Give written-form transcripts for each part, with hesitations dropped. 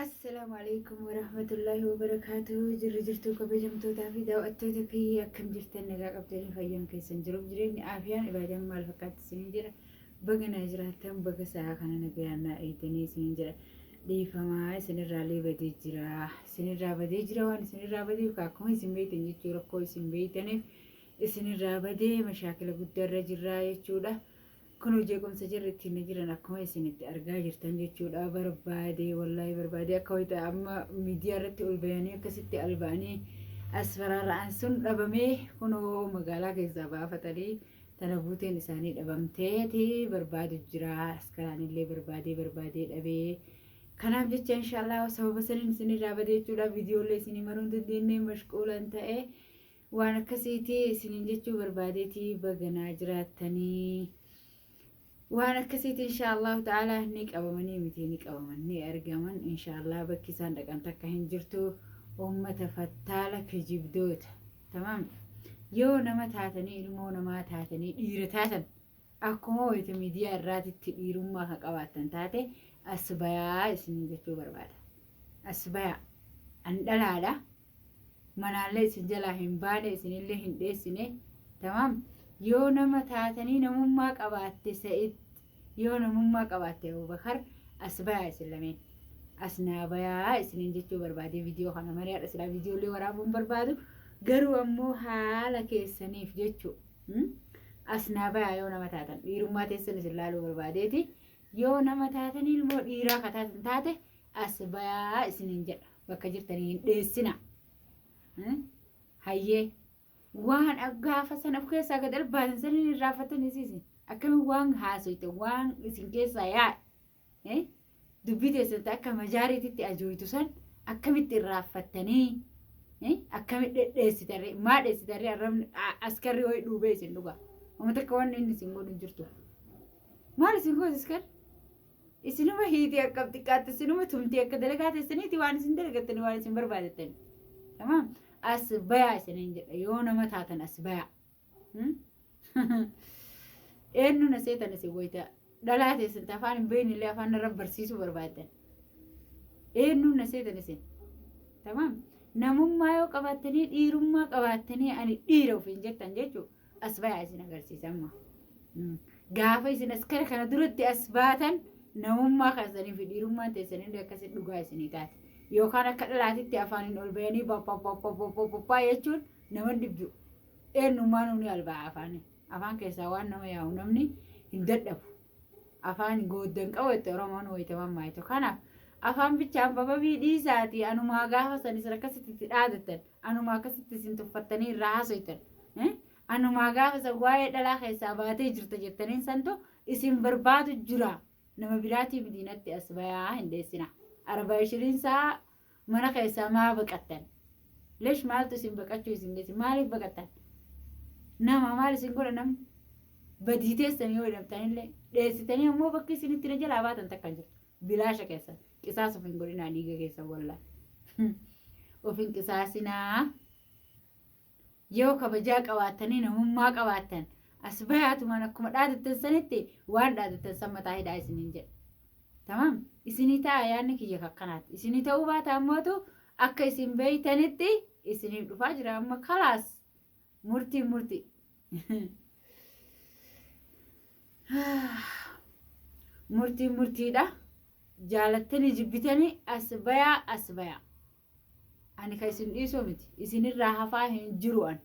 Assalaamu alaikum warahmatullaahi wabarakaatuh. Jirri jirtuu kabajamtootaa fi daawwattoota kiyya, akkam jirtan? Nagaa qabdanii, fayyaan keessan, jiruuf jireenyi, aafiyaan, ibaadaan maal fakkaatti isiniin jedha. Baga naa jiraattan, baga sa'a kana nagayaan naa eegdanii isiniin jedha. Dhiifamaa, isinirraallee badee jira. Isinirraa badee jira. Waan isinirraa badeef akkuma isin beektan jechuu, rakkoo isin beektaniif isinirraa badee, mashaakila guddaarra jirraa jechuudha. Kun jeequmsa jirri ittiin jiran akkuma isin itti argaa jirtan jechuudha. Barbaade, wallaahi barbaade, akka wayita amma miidiyaa irratti ol bayanii akkasitti alba'anii as faraara'an sun dhabamee, kunoo magaalaa keessaa baafatanii tana buuteen isaanii dhabamteeti barbaadu jira. Askaraan illee barbaadee barbaadee dhabee. Kanaaf jecha inshaallah sababa saniin isinirraa badee jechuudha. Viidiyoolee isinii maruu hin dandeenye, mashquulan ta'e. Waan akkasiiti isiniin jechuu barbaadeeti. Baganaa jiraattanii. Waan akkasiiti, insha Allahu ta'ala ni qabamanii miti, ni qabaman, ni argaman insha Allah. Bakki isaan dhaqan takka hin jirtu. Uummata fattaala, kijibdoota. Tamaam, yoo nama taatanii, ilmoo namaa taatanii, dhiira taatan, akkuma wayita miidiyaa irraatitti dhiirummaa kan qabaattan taate, as bayaa isiniin jechuu barbaada. As bayaa. An dhalaadha. Manaallee isin jalaa hin baane, isinillee hin dheessine. Tamaam, yoo nama taatanii namummaa qabaatte Sa'id, yoo namummaa qabaatte Abubakar, as bayaa. Isin lameen as naa bayaa isiniin jechuu barbaade. Viidiyoo kana malee hadha silaa viidiyoolee waraabuun barbaadu, garuu ammoo haala keessaniif jechuu as naa bayaa. Yoo nama taatan, dhiirummaa teessan isin laaluu barbaadeeti. Yoo nama taatanii, ilmoo dhiiraa ka taatan taate, as bayaa isiniin jedha. Bakka jirtanii hin dheessina. Hayyee, waan gaafa sana of keessaa gad albaasan saniin irraanfattanii isin akkamiin waan haasoyte, waan isin keessaa yaa'e, dubbii teessan akka majaariititti ajooytu san akkamitti irraanfattanii, akkamitti dhedheessitarree, maa dheessitarree? Arrabni askarri ho'i dhuubee isin dhuga. Amma takka wanni inni isin godhu hin jirtu. Maal isin godhu askarri? Isinuma hiitii, akka xiqqaatti isinuma tumtii, akka dalagaa teessaniiti waan isin dalagattani, waan isin barbaadattani. Tamaam, as bayaa isiniin jedha. Yoo nama taatan as bayaa. Eenyu na seetan isin wayita dhalaa teessan afaan hin beekne illee afaan narra barsiisuu barbaaddan? Eenyu na seetan isin? Tamaam, namummaa yoo qabaattanii, dhiirummaa qabaattanii, ani dhiira ofiin jettan jechuudha, as bayaa isin agarsiisa amma. Gaafa isin askara kana duratti as baatan, namummaa keessanii fi dhiirummaan teessan illee akkasitti dhugaa isinii taate. Yookaan akka dhalaatitti afaaniin ol bayanii pappappappappappaa jechuun nama dhibdu. Eenyummaa nuuni albaa afaanii. Afaan keessaa waan nama yaa'u namni hin dadhabu. Afaan gooddan qabu itti Oromoon wayitaman maayitu. Kanaaf afaan bichaan bababii dhiisaati, anumaa gaafa san isin akkasitti itti dhaadattan, anumaa akkasitti isin tuffattanii irraa haasoytan. Anumaa gaafa san waa'ee dhalaa keessaa baatee jirta jettaniin santu isin barbaadu jira. Nama biraatii madiinatti as bayaa, hin dheessina. Arbaa ishiriin saa mana keessaa maa baqattan? Lesh, maaltu isin baqachuu isin geesse? Maaliif baqattan? Nama maal isin godha namni? Badii teessan yoo hidhamtanillee dheessitanii ammoo bakki isin itti na jalaa baatan takka hin jirtu. Bilaasha keessan qisaas of hin godhinaa, dhiiga keessan wallaa. Of hin qisaasinaa. Yoo kabajaa qabaattanii, namummaa qabaattan, as bayaatumaan akkuma dhaadattan sanitti waan dhaadattan san mataa hidhaa isiniin jedha. Tamaam, isinii ta'a yaadni kiyya kakkanaatti. Isinii ta'uu baata ammootu akka isin beeytanitti isiniif dhufaa jira amma, kalaas, murtii murtii. Murtiin murtiidha. Jaalattanii jibbitanii as bayaa, as bayaa. Ani ka isin dhiisuu miti. Isinirraa hafaa hin jiru an.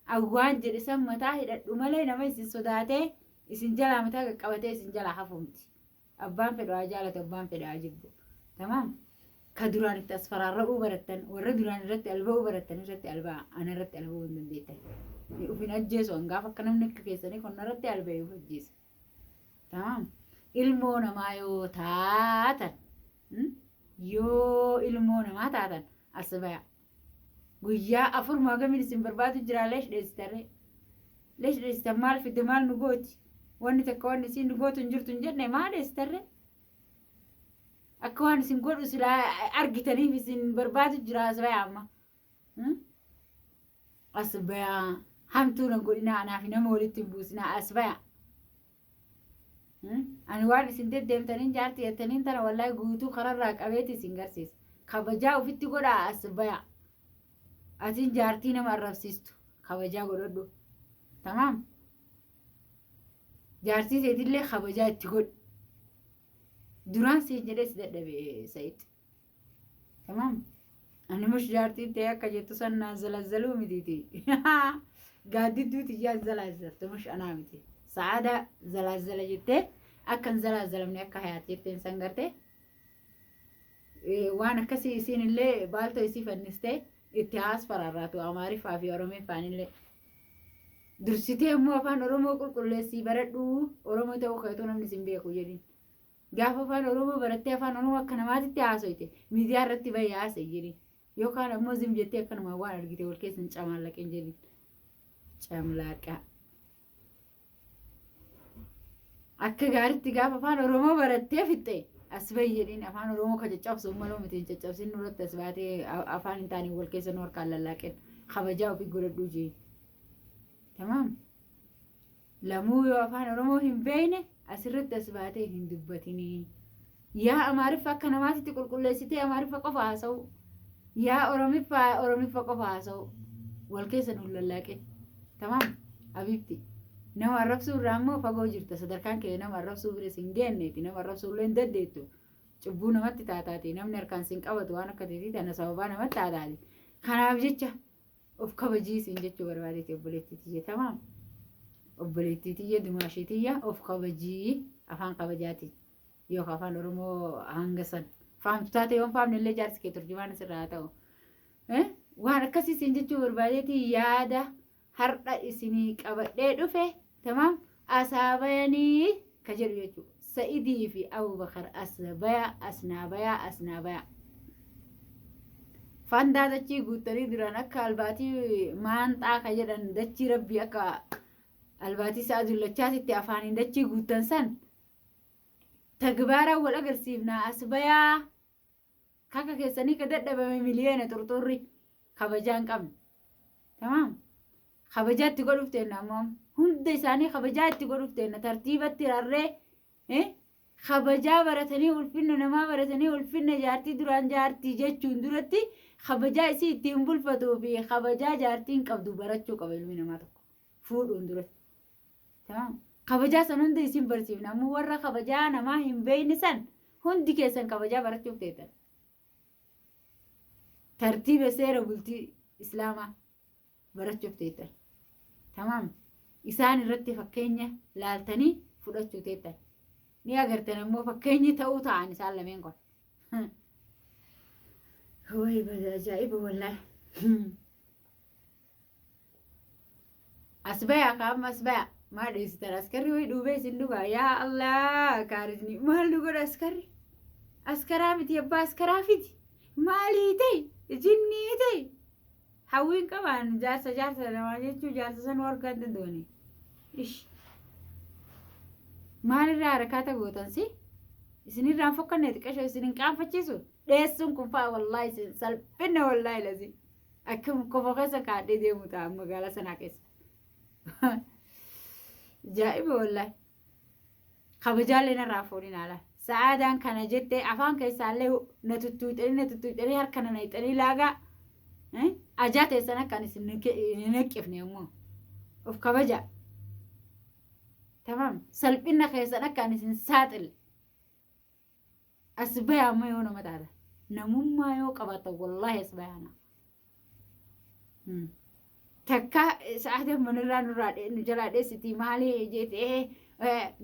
Awwaan jedhe san mataa hidhadhu malee nama isin sodaatee isin jalaa mataa qaqqabatee isin jalaa hafu miti. Abbaan fedhu haa jaalatu, abbaan fedhu haa jibbu. Tamaam. Ka duraan itti as faraarra'uu barattan, warra duraan irratti alba'uu barattan irratti alba'a, ana irratti alba'uu hin dandeettan. Uf hin ajjeesu an gaafa akka namni akka keessanii kun irratti alba'e uf ajjeesa. Tamaam. Ilmoo namaa yoo taatan, yoo ilmoo namaa taatan, as baya. Guyyaa 4 maagamiin isin barbaadu jira. Leesh dheessitarree? Leesh dheessitan? Maal fidde, maal nu gooti? Wanni takka wanni isin nu gootu hin jirtu hin jenne, maal dheessitarree? Akka waan isin godhu silaa argitaniif isin barbaadu jira. As baya amma. As baya. Hamtuu nan godhinaa, anaaf nama walitti hin buusinaa, as baya. Ani waan isin deddeemtaniin jaartii jettaniin tana wallaahi guutuu kararraa qabeeti isin garsiisa. Kabajaa ofitti godhaa as baya. Atiin jaartii nama arrabsiistu kabajaa godhadhu. Tamaam. Jaartii teetillee kabajaa itti godhi. Duraan siin jedhee si dadhabe Sa'id. Tamaam. Ani mush jaartiin ta'e akka jettu san naan zalazzaluu mitiiti. Gaaddidduu tiyyaan zalazzaltu mush anaa miti. Sa'aada zalazzala jettee akka hin zalazzalamne akka hayaat jetteen san gartee. Waan akkasii isiin illee baaltoo isii fannistee itti haas faraarraatu Amaariffaa fi Oromiffaan illee. Dursitee immoo afaan Oromoo qulqulleessii baradhu Oromoo ta'uu keetuu namni sin beeku jedhiin. Gaafa afaan Oromoo barattee afaan Oromoo akka namaatitti haasoyte miidiyaa irratti bahi haasa'i jedhiin. Yookaan ammoo zim jettee akkanumaan waan argite wal keessa hin camaallaqin jedhiin. Camlaaqaa. Akka gaaritti gaafa afaan Oromoo barattee fixxe as bahi jedhiin afaan Oromoo ka caccabsu maloo miti hin caccabsin nurratti as baatee afaan hin taane wal keessa nu harkaan lallaaqin kabajaa ofii godhadhuu jee. Tamaam. Lamuu yoo afaan Oromoo hin beekne asirratti as baatee hin dubbatinii. Yaa Amaariffa akka namaatitti qulqulleessitee Amaariffa qofa haasa'u. Yaa Oromiffa Oromiffa qofa haasa'u. Wal keessa nu lallaaqin. Tamaam Abiibti. Nama arrabsuu irraa immoo fagoo jirta. Sadarkaan kee nama arrabsuu bira sin geenneeti. Nama arrabsuu illee hin dandeettu. Cubbuu namatti taataati. Namni harkaan sin qabatu waan akka teetii tana sababaa namatti taataati. Kanaaf jecha of kabajii siin jechuu barbaadeeti obboleettii tiyya tamaam obboleettii tiyya dumaashii tiyya of kabajii afaan kabajaatiin yookaan afaan oromoo hanga san faamtu taate yoon faamne illee jaarsi kee turjumaan sirraa haa ta'u waan akkasii siin jechuu barbaadeeti yaada har'a isinii qabadhee dhufe tamaam asaabayanii ka jedhu jechuudha sa'idii fi abubakar as baya asnaa baya asnaa baya Fandaa dachii guuttanii duraan akka albaatii maanxaa ka jedhan dachii rabbii akka albaatii sa'a dullachaatitti afaaniin dachii guuttan san tagbaaraan wal agarsiifnaa as bayaa kaka keessanii ka dadhabame miliyoona xurxurri kabajaa hin qabne. Tamaam. Kabajaa itti godhuuf teenna ammoo hunda isaanii kabajaa itti godhuuf teenna tartiibatti rarree Kabajaa baratanii ulfinna namaa baratanii ulfinna jaartii duraan jaartii jechuun duratti kabajaa isii ittiin bulfatuu fi kabajaa jaartiin qabdu barachuu qaba ilmi namaa tokko fuudhuun duratti. Tamam. Kabajaa san hunda isin barsiifna ammoo warra kabajaa namaa hin beekne san hundi keessan kabajaa barachuuf teettan. Tartiiba seera bultii islaamaa barachuuf teettan. Tamaam. Isaan irratti fakkeenya laaltanii fudhachuu teettan. Ni agartan ammoo fakkeenyi ta'uu ta'an isaan lameen kun. Way bada ajaa'iba wallaahi. As bayaa ka amma as bayaa. Maa dheessitan askarri wayi duubee isin dhugaa yaa Allah kaarisni maal nu godha askarri. Askaraa miti abbaa askaraa fiti. Maalii ta'e jinnii ta'e. Hawwiin qabaan jaarsa jaarsa namaa jechuu jaarsa san warga hin danda'ani. Ish. Maalirraa harakaata gootan si? Isinirraa hin fokkanne xiqqasho isin hin qaanfachiisu. Dheessuun kun fa'a wallaahi isin salphinna wallaahi lazi. Akkam kofa keessa kaadhee deemu ta'a magaalaa sanaa keessa. Ajaa'iba wallaahi. Kabajaallee narraa fuudhin haala. Sa'aadaan kana jettee afaan keessaallee na tuttuuxanii na tuttuuxanii harka na naqxanii laagaa. Ajaa teessan akka ani isin hin haqqifne ammoo. Of kabaja. Tamam. Salphina keessan akka ani isin saaxille. As bayaa amma yoo nama taata. Namummaa yoo qabaatan wallaahi as bayaana. Takka sa'aatii manirraa nurraa nu jalaa dheessitii maali jettee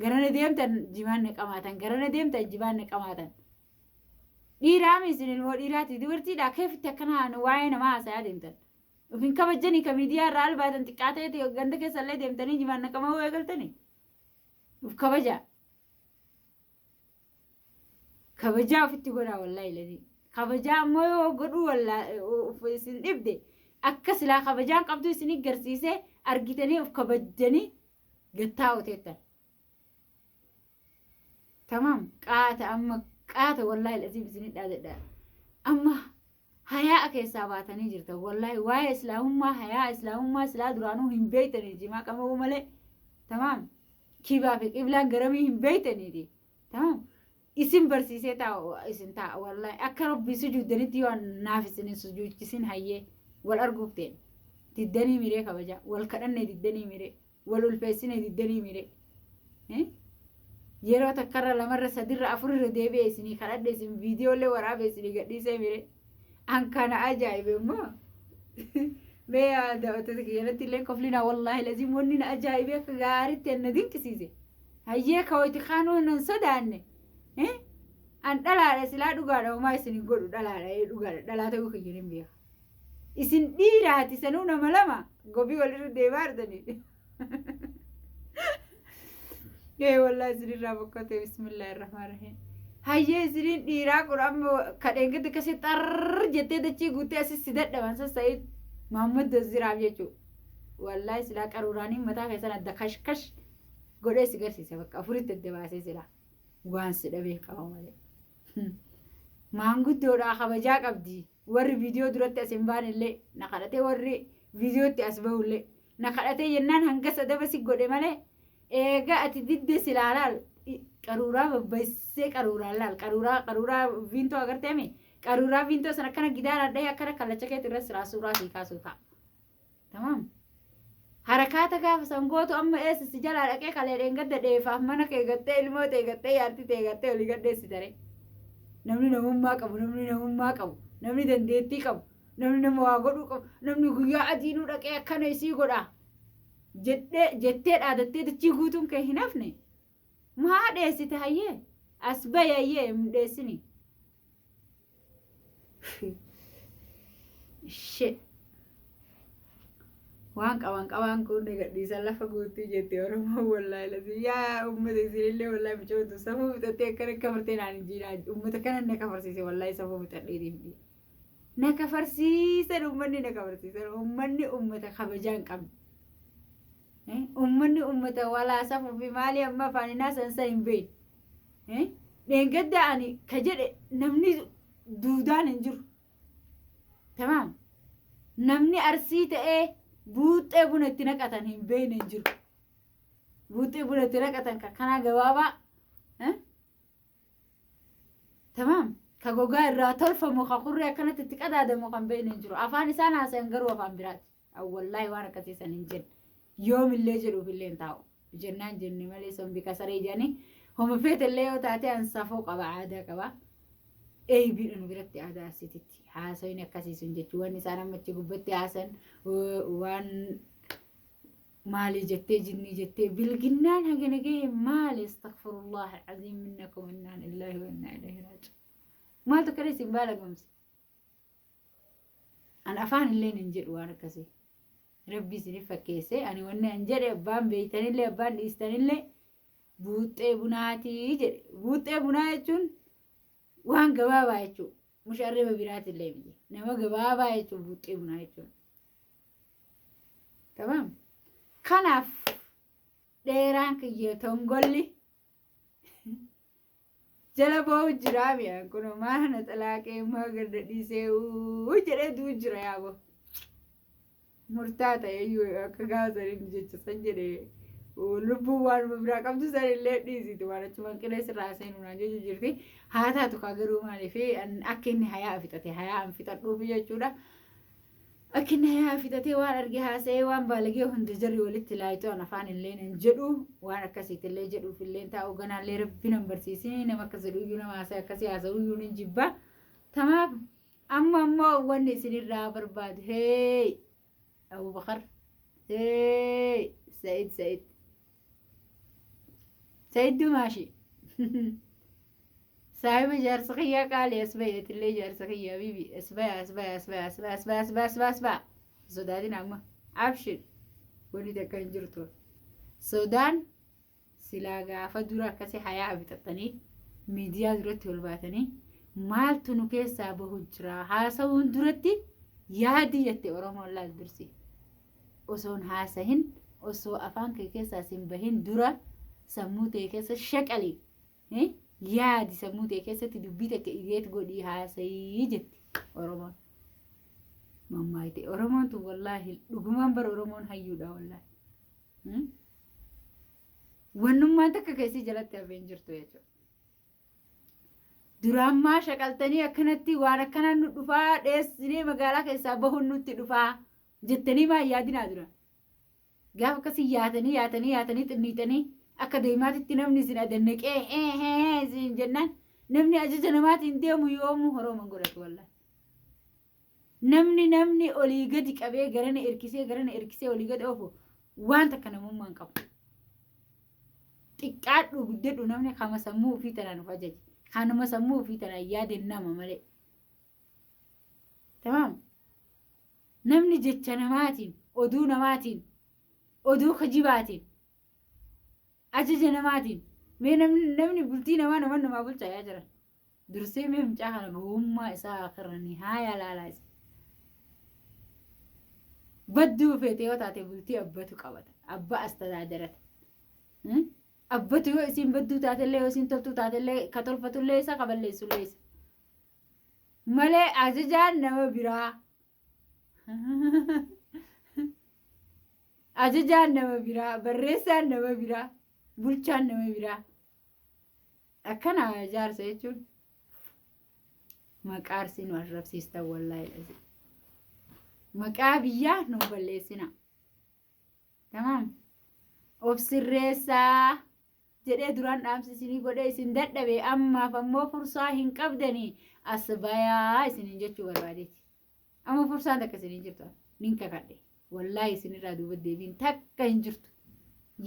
garana deemtan jimaan ni qamaatan garana deemtan jimaan ni qamaatan. Dhiiraa mi isin ilmoo dhiiraati dubartiidha keefitti akkana waa'ee namaa haasayaa deemtan. Of hin kabajjanii ka miidiyaa irraa albaatan xiqqaa ta'eeti ganda keessa illee deemtanii jimaan naqamaa eegaltanii. Of kabajaa. Kabajaa ofitti godhaa wallaahi ladii. Kabajaa ammoo yoo godhuu wallaa of isin dhibde akka silaa kabajaan qabdu isin garsiisee argitanii of kabajjanii gattaa'u teettan. Tamaam qaata amma qaata wallaahi lasiif isin dhaadadha. Amma hayaa'a keessaa baatanii jirtan wallaahi waa'ee islaamummaa hayaa islaamummaa silaa duraanuu hin beektanii jimaa qama'uu malee. Tamaam. Kibaa fi qiblaan garamii hin beeytaniiti. Tamam. Isin barsiisee taa'u isin taa'a wallaahi akka rabbii sujuuddanitti yoo naaf isin hin sujuuchisin hayyee wal arguuf ta'e. Diddanii miree kabajaa wal kadhannee diddanii miree wal ulfeessinee diddanii miree. Yeroo takkarra lamarra sadirra afurirra deebi'ee isinii kadhadhe isin viidiyoolee waraabee isinii gadhiisee miree. An kana ajaa'ibe immoo. Mee daawwattoota kiyyarratti illee koflinaa wallaahi laziim wanni na ajaa'ibee akka gaariitti na dinqisiise. Hayyee ka wayti kaanuu nan sodaanne. An dhalaadha silaa dhugaadha homaa isin hin godhu dhalaadha ee dhugaadha dhalaa ta'uu kiyya hin beeka. Isin dhiiraati sanuu nama lama gobii walirra deemaa jirtanii. Ee wallaahi isinirraa boqqote bismillaahi rahmaan rahiim. Hayyee isiniin dhiiraa kun amma kadheen gadi akkasii xarr jettee dachii guuttee asis si dadhaban sassa'ee Mahammad Doziraaf jechuudha. Wallaahi silaa qaruuraanii mataa keessan adda kash kash godhee si garsiisa bakka afuritti adda baasee silaa waan si dhabeef qaba malee. Maanguddoodhaa kabajaa qabdi warri viidiyoo duratti as hin baanellee na kadhatee warri viidiyootti as bahullee na kadhatee jennaan hanga sadaba si godhe malee eega ati didde silaa laal qaruuraa babbaysee qaruuraa laal qaruuraa qaruuraa viintoo agarteemi qaruuraa viintoo sana akkana gidaara dhahee akkana kallacha keetti irra silaa suuraa sii kaasuu ta'a. Tamaam. Harakaata gaafa san gootu amma eessa si jalaa dhaqee kalee dheengadda dheefaaf mana kee gattee ilmoo tee gattee yaartii tee gattee olii gadheessi taree. Namni namummaa qabu namni namummaa qabu namni dandeettii qabu namni nama waa godhuu qabu namni guyyaa adiinuu dhaqee akkana isii godha jedhee jettee dhaadattee dachii guutuun kee hin hafne. Maa dheessite hayyee as bayi hayyee hin dheessini. Shit. Waan qaban qabaan kun gadhiisan lafa guutuu jette Oromoo wallaahi lazi yaa uummata isinillee wallaahi mucootu safuu fixattee akkana kafartee naan hin jiinaa uummata kana na kafarsiise wallaahi safuu fixadheetiif na kafarsiisan uummanni na kafarsiisan uummanni uummata kabajaa hin qabne. Uummanni uummata walaa safuu fi maalii amma afaan hinaa san san hin beekne. Dheengadda ani ka jedhe namni duudaan hin jiru. Tamaam. Namni arsii ta'ee buuxxee buna itti naqatan hin beekne hin jiru. Buuxxee buna itti naqatan kan kanaa gabaabaa. Tamaam. Ka gogaa irraa tolfamu ka kurree akkanatti itti qadaadamu kan beekne hin jiru. Afaan isaan haasayan garuu afaan biraati. Wallaahi waan akkasii san hin jenne. Yoomillee jedhuuf illee hin taa'u. Jennaan jenne malee sombi kasaree jedhanii homa feetellee yoo taate an safuu qaba aadaa qaba. Eeybiidha nu biratti aadaa arsiititti haasawni akkasii sun jechuun wanni isaan amma achi gubbatti haasan waan maalii jettee jinnii jettee bilginnaan hagana gahe maali astaghfirullah alcaziim minnakum innaa lillahi wa innaa ilaihi raaji'uun. Maaltu akkana isin baala gomse? An afaan illeen hin jedhu waan akkasii. Rabbi isiniif fakkeessee ani wanni an jedhe abbaan beeytanillee abbaan dhiistanillee buuxxee bunaatii jedhe. Buuxxee bunaa jechuun waan gabaabaa jechuudha. Musharriba biraatillee miti. Nama gabaabaa jechuun buuxxee bunaa jechuun. Tamaam. Kanaaf dheeraan kiyya tongolli jala ba'u jiraa mi'aan kun maa na xalaaqee maa gad dhiisee uu jedhee du'u jira yaaboo. Murtaa ta'e iyyuu akka gaafa saniin jecha san jedhee lubbuun waanuma biraa qabdu san illee dhiisitu waan achumaan qilee sirraa seenu naan jechuu jirti. Haa taatu kaa garuu maaliif akka inni hayaa fixate hayaa an fixadhuuf jechuudha. Akka inni hayaa fixatee waan arge haasa'ee waan baalagee hunda jarri walitti laayitu an afaan illee nan jedhu waan akkasiitillee jedhuuf illee taa'u ganaallee rabbi nan barsiisini nama akkas jedhu iyyuu nama haasa'e akkasii haasa'u iyyuu nan jibba. Tamaaf amma ammoo wanni isinirraa barbaadu hey Abubakar hey Sa'id Sa'id Sa'id Dumaashi saahiba jaarsa kiyyaa qaali as bahi atillee jaarsa kiyyaa bibi as baya as baya as baya as baya as baya as baya as baya as baya sodaatin amma abshir wanni takka hin jirtu sodaan silaa gaafa dura akkasi hayaa fixattanii miidiyaa duratti ol baatanii maaltu nu keessaa bahu jira haasa'uun duratti yaadii jette Oromoon laal dursi osoon haasahin osoo afaan kee keessaa sin bahin dura sammuu tee keessa shaqali yaadi sammuu tee keessatti dubbii takka ideet godhii haasayii jetti Oromoon. Mammaayite Oromoon tun wallaahi dhugumaan bara Oromoon hayyuudha wallaahi. Wannummaan takka keessi jalatti hafee hin jirtu jechuudha. Duraan maa shaqaltanii akkanatti waan akkanaan nu dhufaa dheessinee magaalaa keessaa bahuun nutti dhufaa jettanii maa hin yaadinaa dura. Gaafa akkasii yaatanii yaatanii yaatanii xinniixanii akka deemaatitti namni isin adannaqee hee hee hee isin jennaan namni ajaja namaatiin deemu yoomuu horooman godhatu wallaahi. Namni namni olii gadi qabee garana erkisee garana erkisee olii gadi oofu waan takka namummaa hin qabu. Xiqqaadhu guddadhu namni kama sammuu ofii tanaan of ajaje. Kanuma sammuu ofii tanaan yaade nama malee. Tamaam. Namni jecha namaatiin, oduu namaatiin, oduu kijibaatiin, ajaja namaatiin mee namni namni bultii namaa nama namaa bulchaa yaa jiran. Dursee mee mucaa kana gowwummaa isaa akirra ni haaya laalaa isa. Badduu feete yoo taate bultii abbatu qabata. Abba astadaadarata. Abbatu yoo isiin badduu taatellee yoo isiin toltuu taatellee ka tolfatullee isa ka balleessullee isa. Malee ajajaan nama biraa. Ajajaan nama biraa, barreessaan nama biraa, bulchaan nama biraa. Akkana jaarsa jechuun maqaa arsii nu arrabsiistan wallaahi dhasi. Maqaa biyyaa nu balleessina. Tamaam. Of sirreessaa jedhee duraan dhaamsi isinii godhee isin dadhabe ammaaf ammoo fursaa hin qabdanii as bayaa isiniin jechuu barbaadeeti. Amma fursaan takka isin hin jirtu. Nin kakadhe. Wallaahi isinirraa duuba deebiin takka hin jirtu.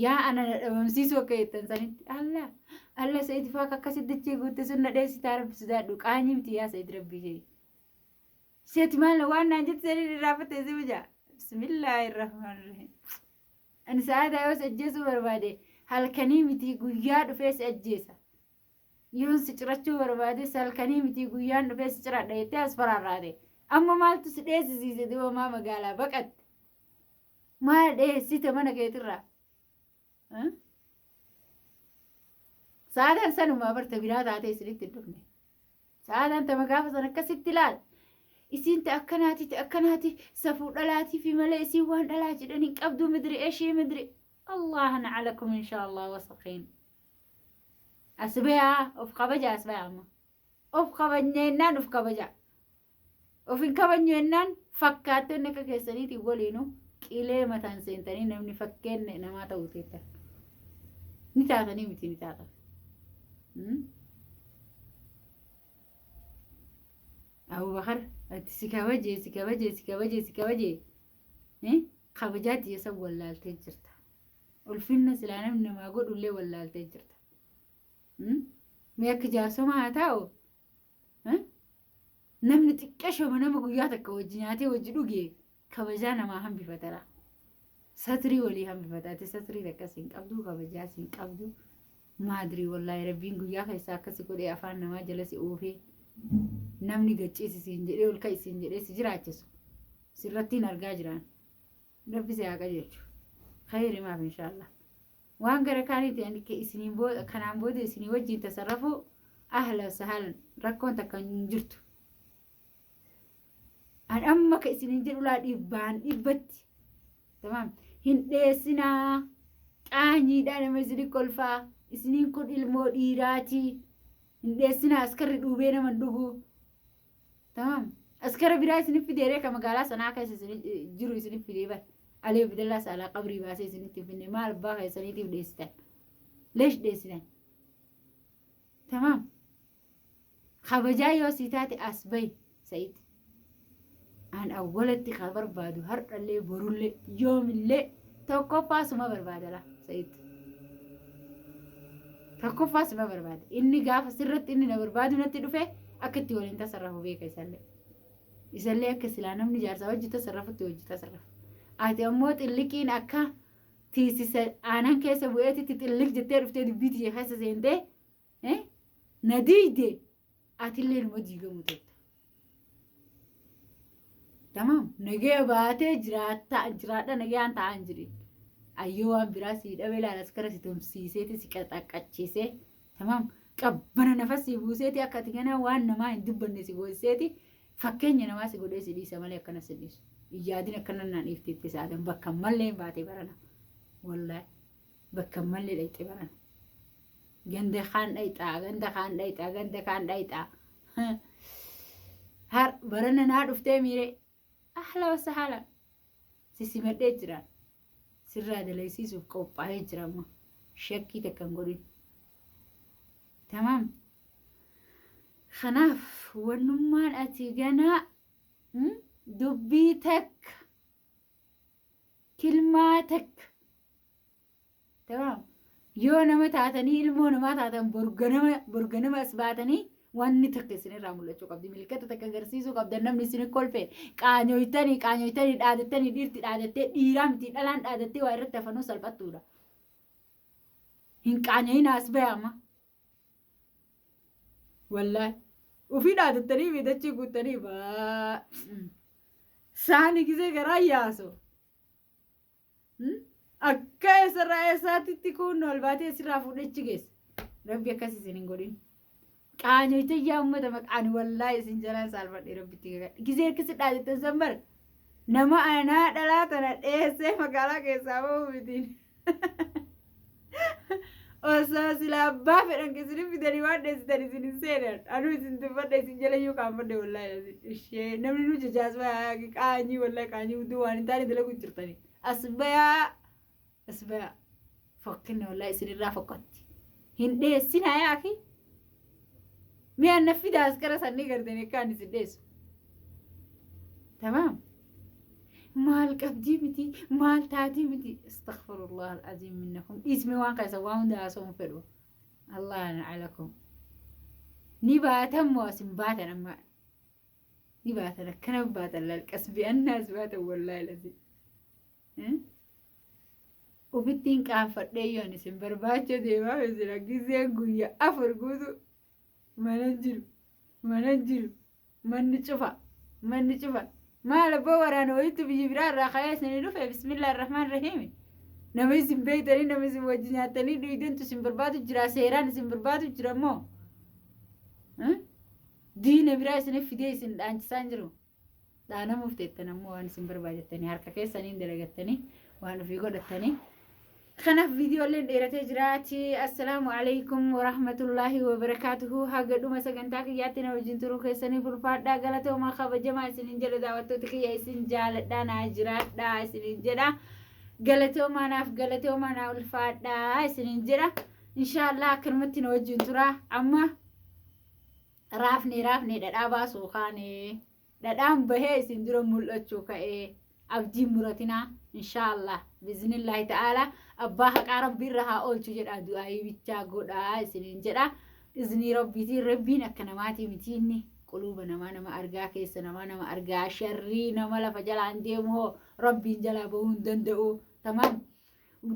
Yaa ana na dhabamsiisuu akka jettan sanitti. Allah Allah Sa'id faa akka akkasitti dachee guutte sun na dheessitaa rabbi sodaadhu. Qaanyii miti yaa Sa'id rabbii jee. Seeti maal waan naan jette saniin irraa fatte si bijaa. Bismillahirrahmanirrahiim. Ani sa'aataa yoo si ajjeesuu barbaade halkanii miti guyyaa dhufee si ajjeesa. Yoon si cirachuu barbaades halkanii miti guyyaan dhufee si ciradha jettee as faraarraate. Amma maaltu si dheessisiise duuba maa magaalaa baqatte? Maal dheessite mana keetirraa? Sa'aataan sanumaa barta biraa taatee isinitti hin dhufne. Sa'aataan tama gaafa sana akkasitti ilaal. Isiin ta akkanaati ta akkanaati safuu dhalaatii fi malee isiin waan dhalaa jedhan hin qabdu midri eshii midri. Allah na'alakum inshallah wasaqiin. As bayaa of kabaja as bayaa amma. Of kabajna jennaan of kabaja. Of hin kabajnu jennaan fakkaattonni akka keessaniitiin waliinu qilee mataan seentanii namni fakkeenne namaa ta'uu teettan. Ni taatanii miti ni taatan. Abubakar ati si kabajee si kabajee si kabajee si kabajee kabajaa tiyya san wallaaltee jirta. Ulfinna silaa namni namaa godhullee wallaaltee jirta. Mee akka jaarsomaa haa taa'u. Namni xiqqashoma nama guyyaa takka wajji nyaatee wajji dhuge kabajaa namaa hambifatara. Satrii walii hambifata. Ati satrii takkas hin qabdu kabajaas hin qabdu. Maadrii wallaahi rabbiin guyyaa keessaa akkasi godhee afaan namaa jala si oofee namni gacciisi siin jedhee ol ka'i siin jedhee si jiraachisu sirrattiin argaa jiraan. Rabbi si haa qajeelchu. Khayri maaf inshaallah. Waan gara kaaniiti ani isiniin booda kanaan booda isinii wajjin tasarrafuu ahla sahalan rakkoon takka hin jirtu. An amma ka isiniin jedhu laa dhibbaan dhibbatti. Tamaam. Hin dheessinaa. Qaanyiidhaa nama isinii kolfaa. Isiniin kun ilmoo dhiiraatii. Hin dheessinaa askarri dhuubee nama hin dhuguu. Tamaam. Askara biraa isinif fidee ree ka magaalaa sanaa keessa isin jiru isinif fidee bar. Alee Abdallaa Saalaa qabrii baasee isinitti hin finne maal abbaa keessaniitiif dheessitan. Leesh dheessitan. Tamaam. Kabajaa yoo sii taate as bahi Sa'id. An awwalatti ka barbaadu har'allee borullee yoomillee tokkoffaa suma barbaada laa Sa'id. Tokkoffaa suma barbaada. Inni gaafa sirratti inni na barbaadu natti dhufe akka itti waliin tasarrafu beeka isallee. Isallee akka silaa namni jaarsaa hojii tasarrafutti hojii tasarrafa. Ati ammoo xilliqiin akka tiisisa aanan keessa bu'eetitti xilliq jettee dhuftee dubbii tiyya keessa seentee na diigde atillee numa diigamu teetta. Tamaam nagaya baatee jiraatta jiraadha nagayaan taa'aa hin jirin. Ayyoo waan biraa sii dhabe laala askara si tumsiiseeti si qaxaqqachiisee tamaam qabbana nafas si buuseeti akka ati ganaa waan namaa hin dubbanne si goosiseeti fakkeenya namaa si godhee si dhiisa malee akkana si dhiisu. Hin yaadin akkana naan dhiifteetti saadan bakka mallee hin baatee barana. Wallaahi. Bakka hin malle dhayxe baran. Ganda kaan dhayxaa, ganda kaan dhayxaa, ganda kaan dhayxaa. Har barana naa dhuftee miiree. Ahla wasahala. Si simadhee jira. Sirraa dalaysiisuuf qophaa'ee jira amma. Shakkii takka hin godhin. Tamaam. Kanaaf wannummaan ati ganaa dubbii takka kilmaa takka tamaam yoo nama taatanii ilmoo namaa taatan borganama borganama as baatanii wanni takka isinirraa mul'achuu qabdi milkata takka agarsiisuu qabdan namni isin kolfe qaanyoytanii qaanyoytanii dhaadattanii dhiirti dhaadattee dhiiraa miti dhalaan dhaadattee waa irratti hafanuu salphattuudha. Hin qaanyoyina as baya amma. Wallaahi. Ufii dhaadattanii miidhachii guuttanii baa. Saani gisee garaa yaasu. Akka eessarraa eessaatitti kun ol baatee sirraa fuudhee achi geessa. Rabbi akkas isin hin godhin. Qaanyoyte yaa uummata maqaan wallaahi isin jalaan saalfadhe rabbitti kakadhe. Gisee akkasi dhaadattan san bara nama anaa dhalaa tana dheessee magaalaa keessaa bahu mitiin. Osoo sila abbaa fedhan isin fidanii waan dheessitan isin hin seenan. Anuu isin tuffadhe isin jalayyuu kaanfadhe wallaahi. Ishee namni nu jajaas bayaa qaanyii wallaahi qaanyii guddoo waan hin taane dalagu jirtanii. As bayaa as bayaa fokkinni wallaahi isinirraa fokkatti. Hin dheessinaa yaa akhi. Mi'a na fidaa as gara sannii gartanii akka ani isin dheessu. Tamaam. Maal qabdii miti maal taatii miti astaghfirullah al-aziim minnakum dhiismi waan keessa waan hunda haasa'uun fedhu Allah alakum ni baatan moo asin baatan amma ni baatan akkana baatan laal qasbi annaas baatan wallaahi lazim Ofittiin qaanfadhee yoon isin barbaacha deemaa jira gizeen guyya 4 guutuu mana jiru mana jiru manni cufa manni cufa maal abboo waraana wayiitu biyya biraa irraa ka'ee isinii dhufe bismillah rahmaan rahiim nama isin beektanii nama isin wajji nyaattanii dhuydantu isin barbaadu jira seeraan isin barbaadu jira immoo diina biraa isiniif fidee isin dhaanchisaa hin jiru. Dhaanamuuf teettan ammoo waan isin barbaadettanii harka keessaniin dalagattanii waan ofii godhattanii. Kanaaf viidiyooleen dheeratee jiraati. Assalaamu alaikum warahmatullaahi wabarakaatuhu. Haga dhuma sagantaa kiyyaatti na wajjin turuu keessaniif ulfaadhaa galatoomaa kabajamaa isinin jedha daawwattoota kiyya isin jaaladhaa naa jiraadhaa isinin jedha. Galatoomaa naaf galatoomaa naa ulfaadhaa isinin jedha. Inshaallah akkanumatti na wajjin turaa. Amma Raafnee raafnee dhadhaa baasuu kaane. Dhadhaan bahee isin dura mul'achuu ka'ee. Abdii muratinaa inshaa Allah biiznillaahi ta'aalaa abbaa haqaa rabbi irra haa oolchu jedhaa du'aayii bichaa godhaa isiniin jedha. Iznii rabbiitiin rabbiin akka namaatii miti inni quluuba namaa nama argaa keessa namaa nama argaa sharrii nama lafa jalaan deemu hoo rabbiin jalaa bahuu hin danda'u. Tamaam.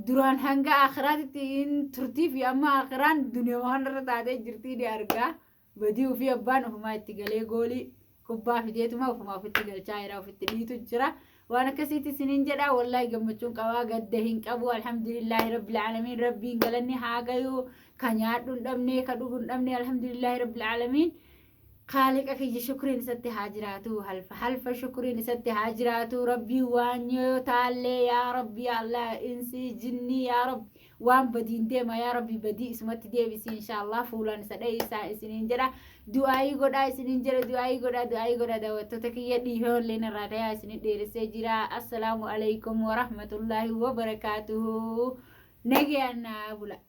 Duraan hanga akhiraatitti hin turtii fi amma akhiraan duniyaa kanarra taatee jirtii ni argaa. Badii ofii abbaan ofumaa itti galee goolii kubbaa fideetuma ofumaa ofitti galchaa jira ofitti dhiitu jira. Waan akkasiitti isiniin jedha wallaahi gammachuun qabaa gadda hin qabu alhamdulillaahi rabbil aalamiin rabbiin galanni haa gayu ka nyaadhu hin dhabne ka dhugu hin dhabne alhamdulillaahi rabbil aalamiin. Khaaliqa kiyya shukriin isatti haa jiraatu halfa halfa shukriin isatti haa jiraatu rabbii waan yoo taallee yaa rabbi yaa allah insii jinnii yaa rabbi waan badiin deema yaa rabbi badii isumatti deebisi inshaallah fuulaan isa dhahiisaa isiniin jedha du'aayii godhaa isiniin jedha du'aayii godhaa du'aayii godhaa daawwattoota kiyya dhiifee walleen irraa tayaa isinin dheeressee jira assalaamu alaikum warahmatullaahi wabarakaatuhu nagayaan naa bula.